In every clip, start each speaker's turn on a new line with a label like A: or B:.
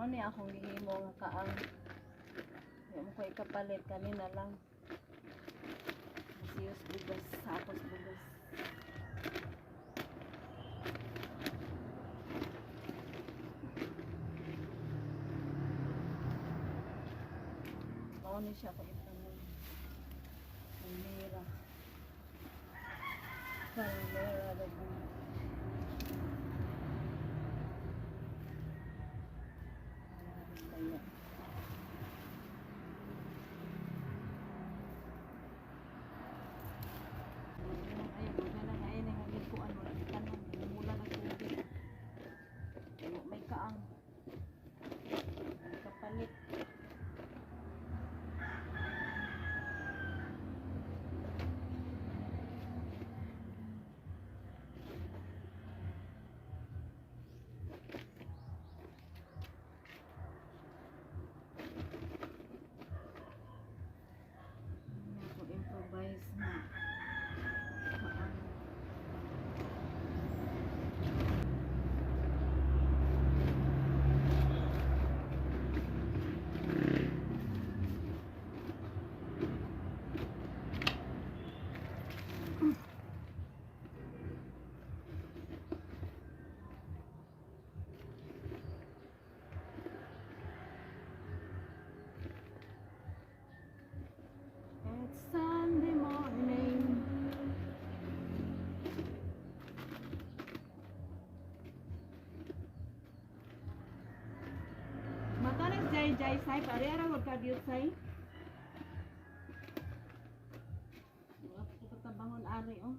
A: Mao ni akong gihimo nga kaang. Di mo ko ikapalit kanina lang. Masiyos bugas, sakos bugas. Mao ni siya ko itanom. Palmera. Palmera lagi. Kaya. Ay, wala na ay nang kuan, wala tanom, mula na tubig. Wala may kaang. May kapalit. Ako improvise na kaang. It's Sunday morning. Matalas jay jay say pare ara gud ka diot say. Wala ko katabangon ari oh.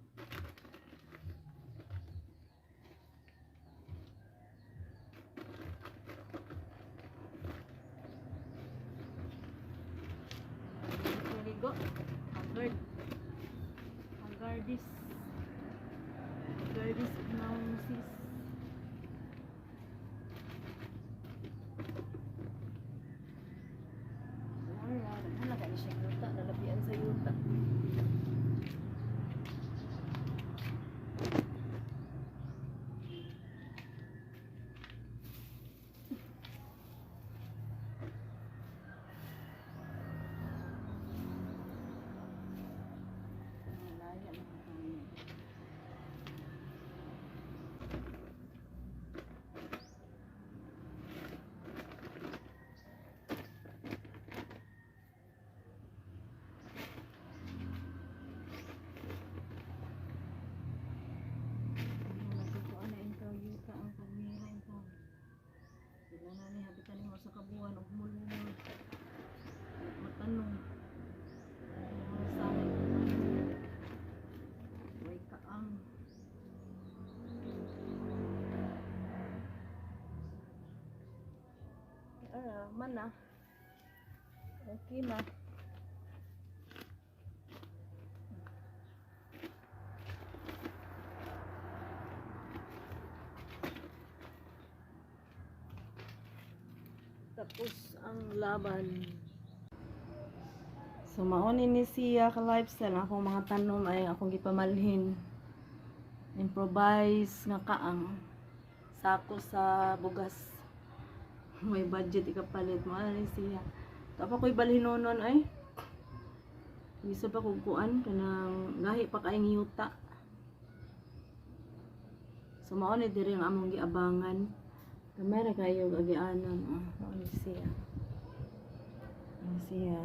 A: Ligo. Haggard. Haggardis. Haggardis gnosis. Wala, wala ka ni siya yuta, nalabian sa yuta. Malaya na kami. Nagkukuha na yung yuta ang pagmira ito. Sila na ni habitan nimo sa kabuan og mulunod. Matanong. Mga sanay. Way kaang. Ara, mana. Okay na. Tapos ang laban. So mao ni siya ka lifestyle akong mga tanom ay akong gipamalhin. Improvise nga kaang sako sa bugas. May budget ikapalit mo ni siya. Tapos ako'y balhinonon ay. Bisa pa kog kuan kanang gahi pa kaayong yuta. So mao ni diri ang among giabangan. Gamay ra kayo agianan. Ah, mao ni siya. Ni siya.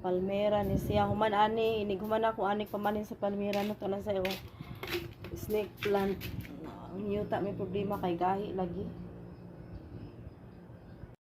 A: Palmera ni siya. Human ani, inig human ako ani pamalhin sa palmera no to na sa iyo. Snake plant. Ang yuta may problema kay gahi lagi.